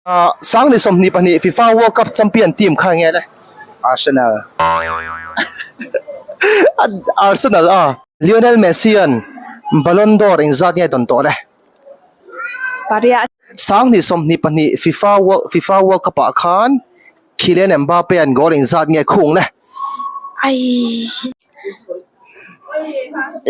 Sangni 22 FIFA World Cup champion team kha nge le? Arsenal. Arsenal a. Lionel Messi an Ballon d'Or engzat nge dawn tawh le? Pariat. Sangni 22 FIFA World FIFA World Cup ah khan Kylian Mbappe an goal engzat nge khung le? Ai.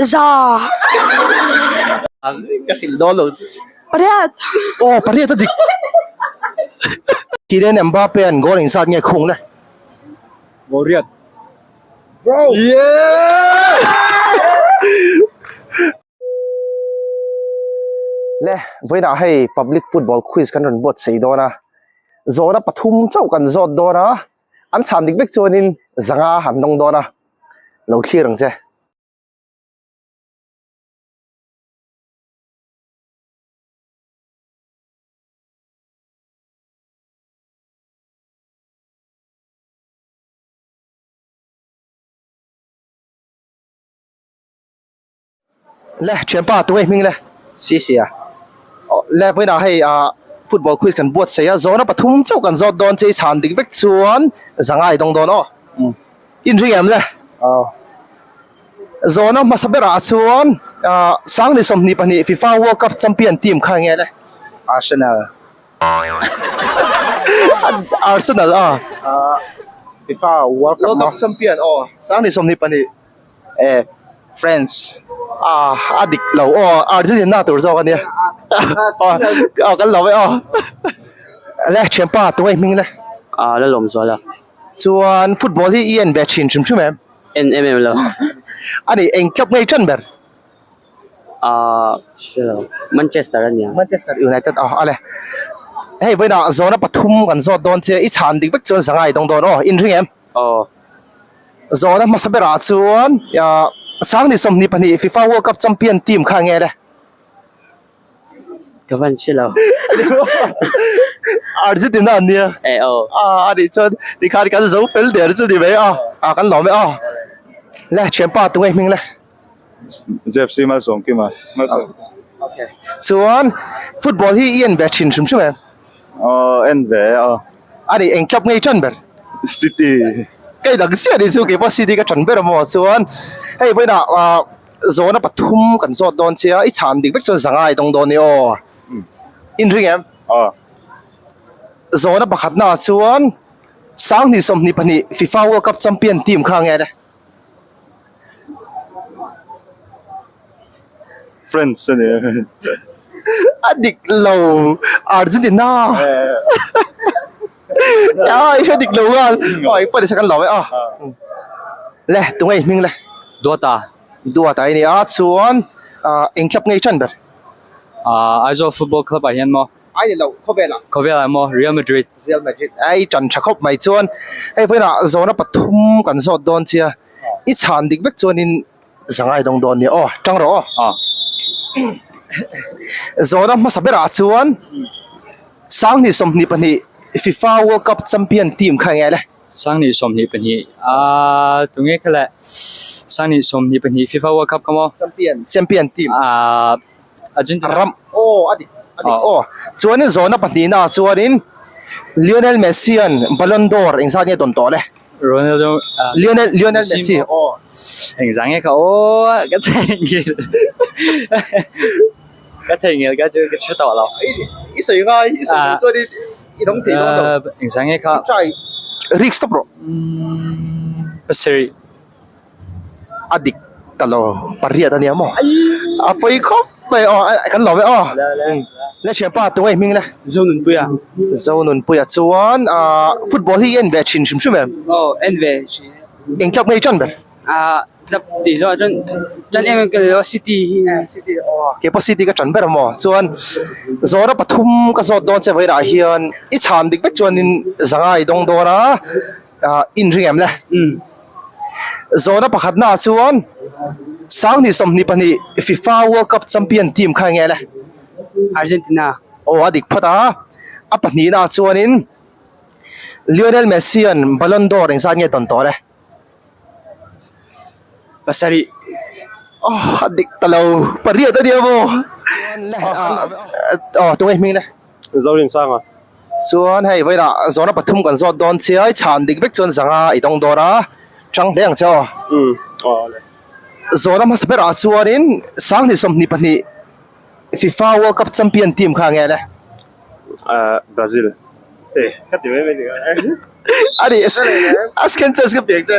Za. Ka hrilh dawn lo. Pariat. Aw pariat a dik. Kylian Mbappe an goal engzat nge khung le? Pariat. Bro. Yeah! Le, vawiinah hei public football quiz kan rawn buatsaih dawn a. Zawhna pathum chauh kan zawt dawn a. An chhan dik vek chuanin zanga han dawng dawn a, lo thlir ang che. Le thianpa tunge hming le? Sisia. Aw le vawiinah hei ah football quiz kan buatsaih a, zawhna pathum chauh kan zawt dawn che i chhan dik vek chuan zanga i dawng dawn aw. Inring em le? Aw. Zawhna hmasa berah chuan ah Sangni 22 FIFA World Cup champion team kha enge le? Arsenal. Arsenal a. FIFA World Cup World Cup champion aw Sangni 22. Eh France. Ah a dik lo aw Argentina tur zawk a nia aw kan lo e aw le thianpa tunge hming le Ah la lawm zual a. Chuan football hi i en ve thin hrim hrim em? En em em lo. Ani eng club ngei tan ber? Ah hre lo Manchester a nia. Manchester United aw ale hei vawiinah zawhna pathum kan zawt dawn che i chhan dik vek chuan zangai dawng dawn aw inring em? Aw. Zawhna hmasa berah chuan Sangni 22 FIFA World Cup champion team kha nge le? Ka van hre lo. Argentina an nia. Eh aw. Ah anih chuan tikhan kan zo fel der chu ni mai a. Ah kan lawm e aw. Le thianpa tunge hming le? JFC Malsawmkima. Malsawm. Okay. Chuan football hi i en ve thin hrim hrim em? Aw en ve aw. Ani eng club ngei tan ber? City. Kei dang chiah ni chu keipawh City ka tan ber amaw chuan hei vawiinah ah zawhna pathum kan zawt dawn che a i chhan dik vek chuan zanga i dawng dawn ni aw. Inring em? Aw. Zawhna pakhatna ah chuan Sanghnih 22 FIFA World Cup champion team kha nge le? France a ni a dik lo Argentina a i hre dik lo nghal aw eng pawh ni se kan lo e a le tunge i hming le Duata Duata i ni a chuan eng club nge i tan ber Aizawl football club ah hian maw Ai ni lo khawvel ah Khawvel ah maw Real Madrid Real Madrid ai tan tha khawp mai chuan hei vawiinah zawhna pathum kan zawt dawn chia i chhan dik vek chuanin zangai dawng dawn nia aw tang rawh aw zawhna hmasa berah chuan Sangni 22 FIFA World Cup champion team kha enge le Sangni 22 a tunge kha le Sangni 22 FIFA World Cup kha maw champion champion team a Argentina ram aw a dik a dik aw chuanin zawhna pahnihna ah chuanin Lionel Messi an Ballon d'Or engzat nge dawn tawh le Ronaldo Lionel Lionel Messi aw engzah nge kha aw ka theihnghilh ka theihnghilh ka chu ka hre tawh lo i sawi ngai i sawi loh chuanin i dawng thei dawn lo engzah nge kha try risk tawp rawh pasarih a dik ta lo pariat a nia maw a pawi khawp mai aw kan lawm e aw le thianpa tunge hming le Zonunpuia Zonunpuia chuan ah football hi i en ve thin hrim hrim em aw en ve thin eng club nge i tan ber ah club tih zawh ah chuan tan em em ka ni lo a city hi city aw keipawh city ka tan ber a maw chuan zawhna pathum ka zawt dawn che vawiinah hian i chhan dik vek chuanin zanga i dawng dawn a. Ah inring em le? Zawhna pakhatna ah chuan Sangni 22 FIFA World Cup champion team kha enge le? Argentina. Aw a dik phawt a, a pahnihna ah chuanin Lionel Messi an Ballon d'Or engzat nge dawn tawh le? Pasarih. Aw a dik ta lo, pariat a nia maw? Aw tunge hming le? Zorinsanga. Chuan hei vawiinah zawhna pathum kan zawt dawn chiai chhan dik vek chuan zanga i dawng dawn a, chang hle ang che aw. Zawhna hmasa berah chuanin sanghnih 22 FIFA World Cup champion team kha nge le? Brazil. Eh, ka ti mai mai ni ka. Ani, a second chance ka pek che.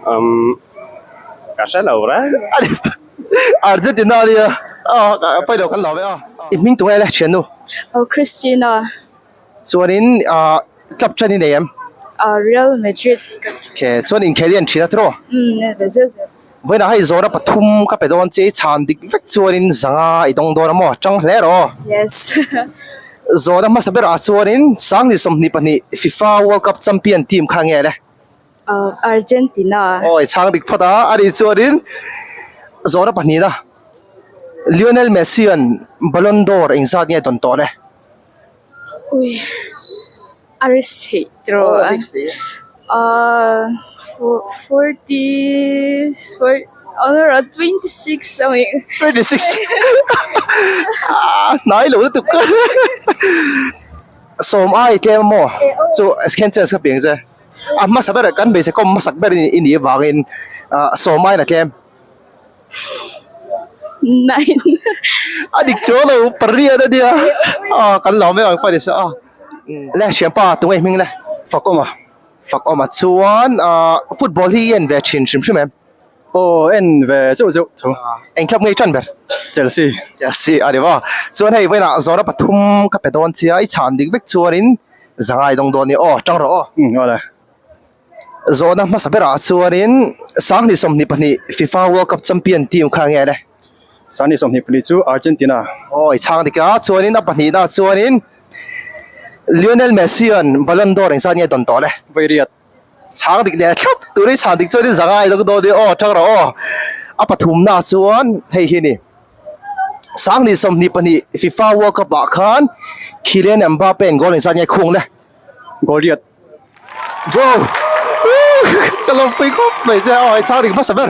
Um, ka hre lo reng. Ani, Argentina ania. Ah, pailo kan lo ve a. I hming tu nge le thiannu? Oh, Christina. Chuanin ah club ṭan i nei em? Ah, Real Madrid. Okay, chuan inkhel i en ṭhin a tiraw? Umm, en ve zeuh zeuh. Vawiinah hei zawhna pathum ka pe dawn che i chhan dik vek chuanin zanga i dawng dawn a maw? Ṭang hle rawh aw. Yes. Zawhna hmasa berah chuanin sanghnih 22 FIFA World Cup champion team kha nge le? Ah, Argentina. Aw, i chhang dik phawt a, ani chuanin zawhna pahnihna Lionel Messi-a'n Ballon d'Or engzat nge dawn tawh le? Ui a risk theih tawh a ahh 40 or 26 a nih 26 ah hnai lo lutuk sawm ai tlem a maw chu second chance ka piang che a hmasa ber kan hmeichhe kawm hmasak ber i nih avangin ah sawm aiin a tlem. Nine. A dik chu lo pariat a nia. Ah kan lo mai ang pawh ni se a. Le hriampa tunge hming le? Fakawma. Fakawma chuan ah football hi i en ve thin hrim hrim em? Aw en ve zeuh zeuh tho. Eng club nge i tan ber? Chelsea. Chelsea a ni maw. Chuan hei vawiinah zawhna pathum ka pe dawn chia i chhan dik vek chuanin zangai dawng dawn nia aw tang rawh aw. Umm awle. Zawhna hmasa berah chuanin sanghnih 22 FIFA World Cup champion team kha nge le? Sanghnih 22 chu Argentina. Aw i chhang dik a, chuanin a pahnihna chuanin Lionel Messi-a'n Ballon d'Or engzat nge dawn tawh le? Vairiat. Chhang dik leh thlap tur i chhan dik chuanin zangai dawk dawn i aw tang rawh aw. A pathumna chuan hei hi a ni. Sanghnih 22 FIFA World Cup ah khan Kylian Mbappe-a'n goal engzat nge khung le? Goliath. Bro! Ka lo pui khawp mai che aw, chhang dik hmasa ber.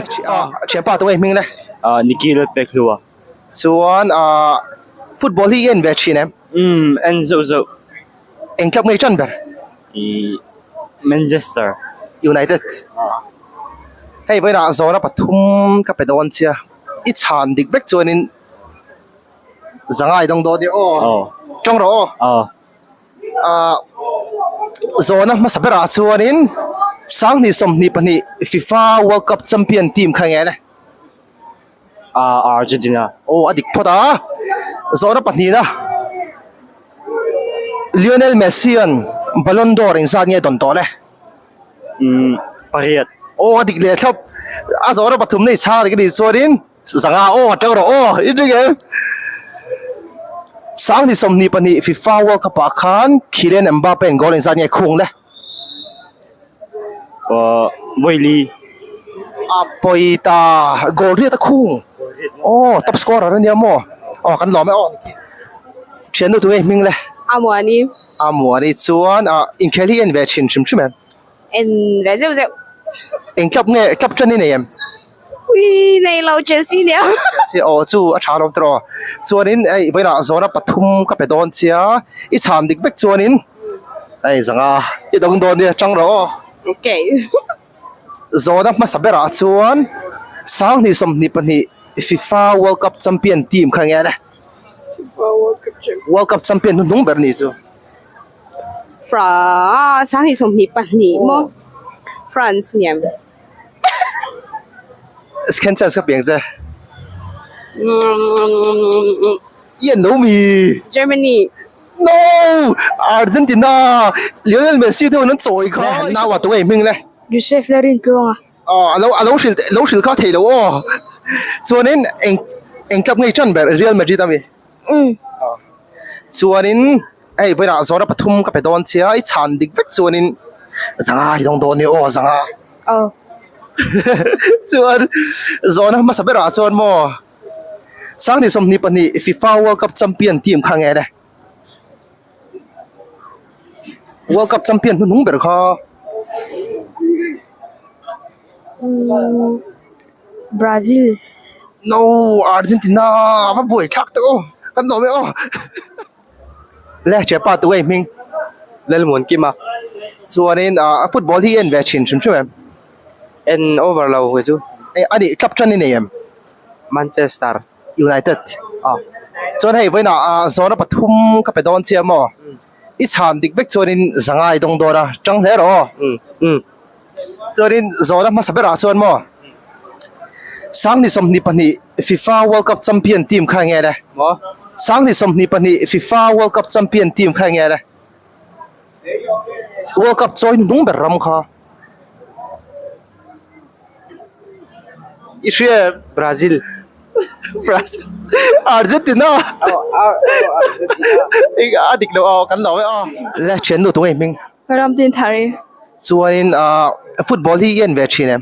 Thianpa tunge hming le? Ah Nikhil Pekhlua. Chuan ah football hi i en ve thin em? Umm en zeuh zeuh. Eng club nge i tan ber? Ih Manchester. United. Hei vawiinah zawhna pathum ka pe dawn che a, i chhan dik vek chuanin zangai dawng dawn nia aw. Tawng rawh aw. Aw. Ah zawhna hmasa berah chuanin sanghnih 22 FIFA World Cup champion team kha nge le? Ah Argentina. Aw a dik phawt a, zawhna pahnihna Lionel Messi-a'n Ballon d'Or engzat nge dawn tawh le? Umm pariat. Aw a dik leh thlap, a zawhna pathumna i chhang dik a nih chuanin Zanga aw a tang rawh aw i ring em? Sanghnih 22 FIFA World Cup ah khan Kylian Mbappe in goal engzat nge khung le? Aw Vawi A pawi ta goal riat a khung. Aw top scorer a nia maw? Aw kan lawm e aw. Thiannu tunge hming le? Amuani. Amuani chuan ah inkhel hi en ve thin hrim hrim em? En ve zeuh zeuh. Eng club nge club tan i nei em? Ui nei lo Chelsea nia. Chelsea aw chu a tha lo tawh. Chuanin hei vawiinah zawhna pathum ka pe dawn chia i chhan dik vek chuanin hei zanga i dawng dawn nia tang rawh aw. Okay. Zawhna hmasa berah chuan sanghnih 22 FIFA World Cup champion team kha nge le? FIFA World Cup champion. World Cup champion hnuhnung ber ni chu. Fra sanghnih 22 maw? France niam. Second chance ka piang che. I an lo mi? Germany. No! Argentina! Lionel Messi te hun an chawi kha. Nau a tunge hming le? Joseph le Rintluanga. Aw alo alo hril lo hril kha thei lo aw. Chuanin eng eng club nge i tan ber Real Madrid ami? Um. Chuanin hei vawiinah zawhna pathum ka pe dawn che a, i chhan dik vek chuanin zanga i dawng dawn nia aw zanga. Aw. Chuan zawhna hmasa berah chuan maw sanghnih 22 FIFA World Cup champion team kha nge le? World Cup champion hnuhnung ber kha. Brazil. No, Argentina va buai thlak tak aw. Kan lawm e aw. Le chepa tu ei hming. Lalmuankima. Chuanin ah football hi i en ve thin hrim hrim em? En over lo kei chu. Eh a nih club tan i nei em? Manchester. United. Ah chuan hei vawiinah ah zawhna pathum ka pe dawn chiah maw? I chhan dik vek chuanin zanga i dawng dawn a, tang hle rawh aw. Chuanin zawhna hmasa berah chuan maw Sangni 22 FIFA World Cup champion team kha enge le? Maw? Sangni 22 FIFA World Cup champion team kha enge le? World Cup chawi hnung ber ram kha. I hria em? Brazil. Brazil. Argentina. A dik lo aw kan lo e aw. Le thian nu tunge hming. Ram tin thari. Chuanin football hi i en ve thin em?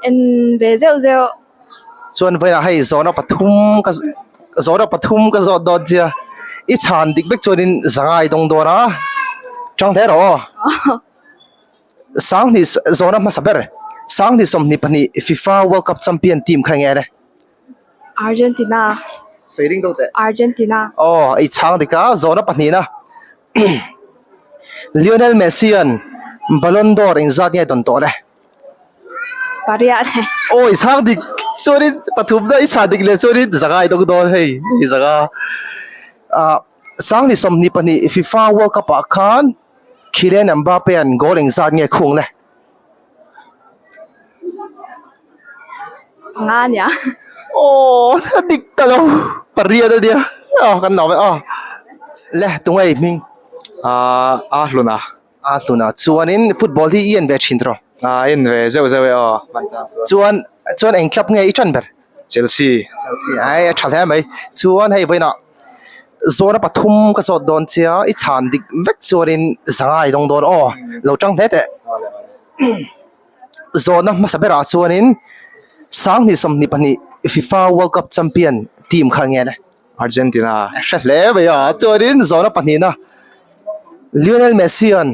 En ve zeuh zeuh. Chuan vawiinah hei zawhna pathum ka zawhna pathum ka zawt dawn chia i chhan dik vek chuanin zanga i dawng dawn a tang hle rawh aw. Sanghnih zawhna hmasa ber Sanghnih 22 FIFA World Cup champion team kha enge le? Argentina. Sawi ring deuh teh. Argentina. Aw, i chhang dik a, zawhna pahnihna Lionel Messi an Ballon d'Or engzat nge dawn tawh le? Pariat. Aw, i chhang dik chuanin pathumna i chhan dik leh chuanin zanga i dawng dawn hei, hei zanga. Ah, Sanghnih 22 FIFA World Cup ah khan Kylian Mbappe an goal engzat nge khung le? Panga ania. Aw, a dik ta lo. Pariat ania. Aw, kan lo ve aw. Le, tunge i hming? Ah, a hluna. A hluna chuanin football hi i en ve thin tawh? Ah, en ve zeuh zeuh e aw. Chuan, chuan eng club nge i tan ber? Chelsea. Chelsea, ai a tha hle mai. Chuan hei vawiinah zawhna pathum ka zawt dawn che a, i chhan dik vek chuanin zanga i dawng dawn aw, lo tang hle teh. Zawhna hmasa berah chuanin Sanghnih 22 FIFA World Cup champion team kha nge le? Argentina. Hre hle mai a, chuanin zawhna pahnihna Lionel Messi an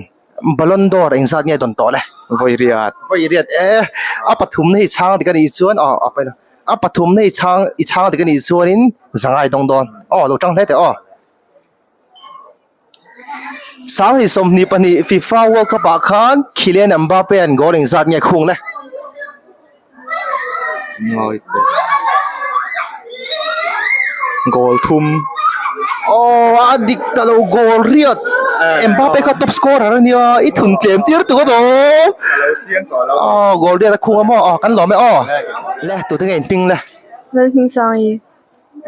Ballon d'Or engzat nge dawn tawh le? Vawi riat. Vawi riat e, a pathumna hi chhang dik a nih chuan aw a pawi lo, a pathumna hi chhang i chhang dik a nih chuanin zangai dawng dawn aw lo tang hle teh aw. Sanghnih 22 FIFA World Cup ah khan Kylian Mbappe an goal engzat nge khung le? Ngawi teh. Goal thum. Aw a dik ta lo goal riat. Mbappe kha top scorer a nia i thun tlem tir tuk a daw. Aw goal riat a khung a maw aw kan lawm e aw. Le tute nge in ping le. Lalhmingsang i.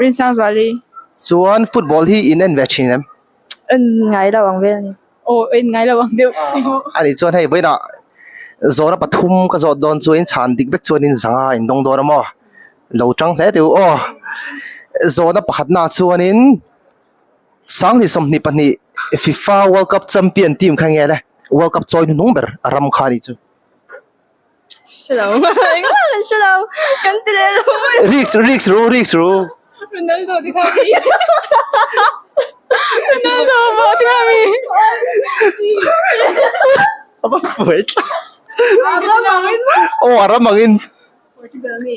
Rinsangzuali. Chuan football hi in en ve thin em? En ngai lo ang vel ni. Aw en ngai lo ang deuh. Ani chuan hei vawiinah zawhna pathum ka zawt dawn chuan chhan dik vek chuanin zanga in dawng dawn a maw? Lo tang hle teh u aw. Zawhna pakhatna chuanin Sanghnih 22 FIFA World Cup champion team kha nge le? World Cup chawi hnuhnung ber ram kha ni chu. Hre lo. Engmah kan hre lo. Kan ti leh lo. Risk risk ru risk ru. Ronaldo ti kha mi. Ronaldo pawh ti kha mi. Ava buai tla. Aw a ram angin. Portugal mi.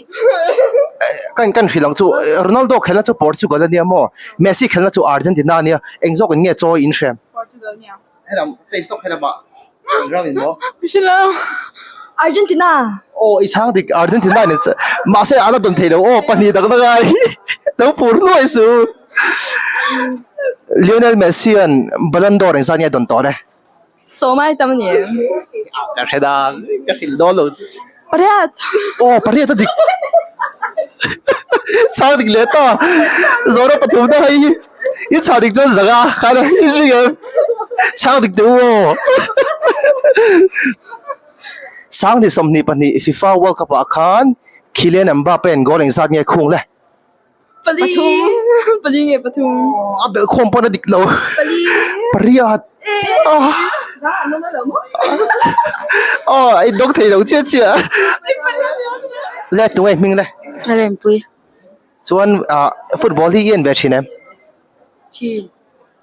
Kan kan hrilh ang chu Ronaldo khelna chu Portugal ania maw? Messi khelna chu Argentina ania. Eng zawk in nge chawi in hrem? Portugal nia. Helam face tawk helam ah ram in maw? Hre lo. Argentina. Aw i chhang dik Argentina ni che mahse a la dawn thei lo aw pahnih dak dak ai lo phur hnuai su. Lionel Messi an Ballon d'Or engzat nge a dawn tawh le? Sawm ai tam a ni em? Ka hre dan ka hrilh dawn lo. Pariat. Aw pariat a dik. Chhang dik leh ta. Zawhna pathum na hei hi i chhah dik chuan zanga khan a in ring em. Chhang dik teh u aw. Sanghnih 22 FIFA World Cup ah khan Kylian Mbappe an goal engzat nge khung le? Pali. Pathum. Pali nge pathum. A belh khawm pawn a dik lo. Pali. Pariat. Aw i dawng thei lo chiah chiah. Le tunge hming le. Rempui. Chuan ah football hi i en ve thin em? Thin.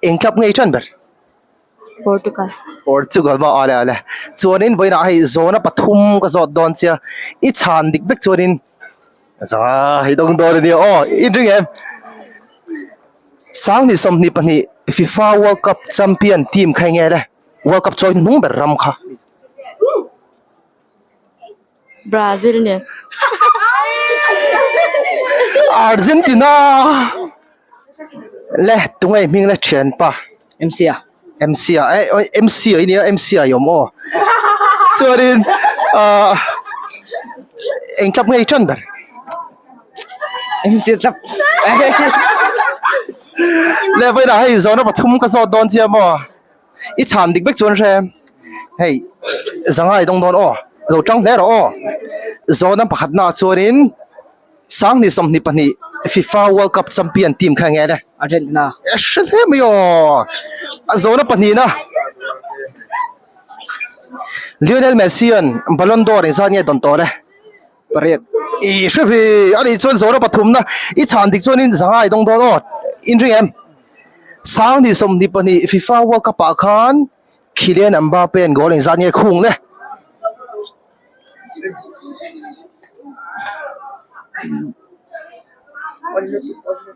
Eng club nge i tan ber? Portugal. Portugal maw ale ale. Chuanin vawiinah hei zawna pathum ka zawt dawn chia i chhan dik vek chuanin Za hei dawng dawn a nia aw in ring em? Sanghnih 22 FIFA World Cup champion team kha enge le? World Cup chawi hnuhnung ber ram kha. Brazil nen. Argentina le tunge hming le thianpa. MC a. MC a eh oi MC a i nia MC a i awm aw. Chuanin ah eng tlap nge i tan ber? MC tlap. Le vawiinah hei zawhna pathum ka zawt dawn chiah maw? I chhan dik vek chuan hre hei zanga i dawng dawn aw lo tang hle rawh aw zawhna pakhatna ah chuanin Sanghnih 22 FIFA World Cup champion team kha enge le Argentina e hre hle mai aw a zawhna pahnihna Lionel Messi an Ballon d'Or engzat nge dawn tawh le pariat i hre ve a nih chuan zawhna pathumna i chhan dik chuanin zanga i dawng dawn aw inring em Sanghnih 22 FIFA World Cup ah khan Kylian Mbappe an goal engzat nge khung le?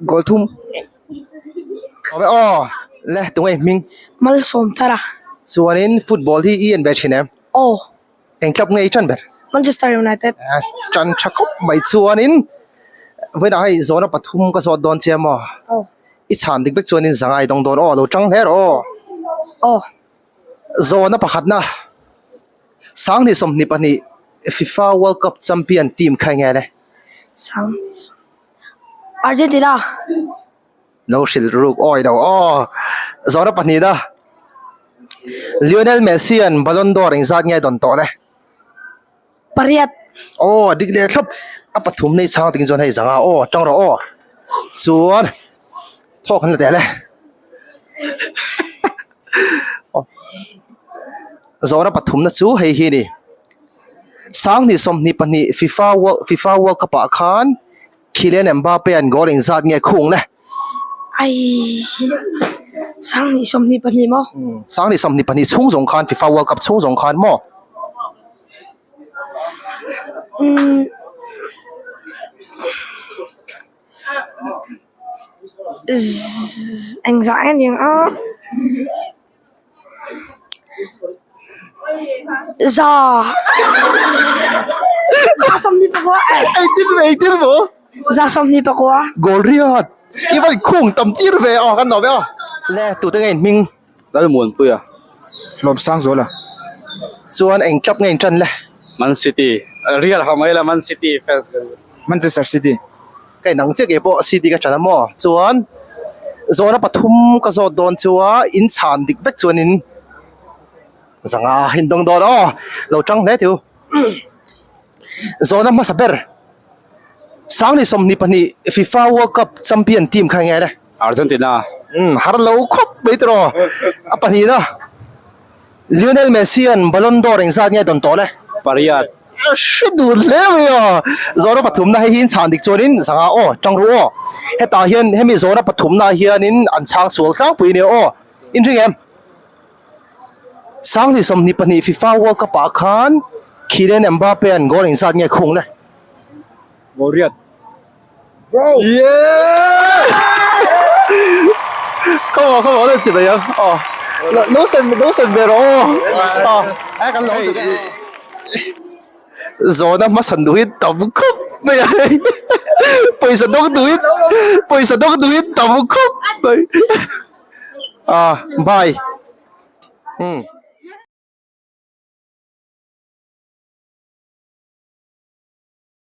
Goal thum. Awm e aw le tunge hming? Malsawm thar a. Chuanin football hi i en ve thin em? Aw. Eng club nge i tan ber? Manchester United. Tan tha khawp mai chuanin vawiinah hei zawhna pathum ka zawt dawn che maw? Aw. I chhan dik vek chuanin zanga i dawng dawn aw lo tang hle rawh aw. Aw. Zawhna pakhatna Sanghnih 22 FIFA World Cup champion team kha enge le? Sang Argentina. Lo hrilh ruk awi lo aw. Zawhna pahnihna Lionel Messi an Ballon d'Or engzat nge dawn tawh le? Pariat. Aw dik leh thlap a pathum nei chhang ting chuan hei zanga aw tang rawh aw. Chuan thawk han la teh le. Zawhna pathumna chu hei hi a ni. Sanghnih 22 FIFA World FIFA World Cup ah khan Kylian Mbappe an goal engzat nge khung le? Ai Sanghnih 22 maw? Sanghnih 22 chhung zawng khan FIFA World Cup chhung zawng khan maw? Umm Engzah nge ni ang a? Za Za 24 Engtin ve engtin maw? Za 24 Goal riat i va inkhung tam tir ve aw kan nawm e aw. Le tute nge in hming? Lalmuanpuia Hlawmsangzuala Chuan eng club nge in tan le? Man City Real ha mai la Man City fans kan ni. Manchester City. Ka inang chiah kei pawh City ka tan a maw? Chuan zawhna pathum ka zawt dawn chu a in chhan dik vek chuanin zanga in dawng dawn aw lo tang hle teu. Zawhna hmasa ber Sanghnih 22 FIFA World Cup champion team kha enge le? Argentina. Umm har lo khawp mai tiraw a pahnihna Lionel Messi an Ballon d'Or engzat nge dawn tawh le? Pariat. A hre dun hle mai aw. Zawhna pathumna hei hi in chhan dik chuanin zanga aw tang ru aw. Hetah hian hemi zawhna pathumna hianin an chhang sual tlangpui nia aw. In ring em? Sanghnih 22 FIFA World Cup ah khan Kylian Mbappe an goal engzat nge khung le? Goal riat. Bro! Yeah! Come on, come on, let's see ya. Oh. Lo sem lo sem ve rawh aw. Oh. Ai kan lo Zawhna hmasan duh hi tam khawp mai a. Pawisa dawng duh hi pawisa dawng duh hi tam khawp mai. Ah, bye. Hmm.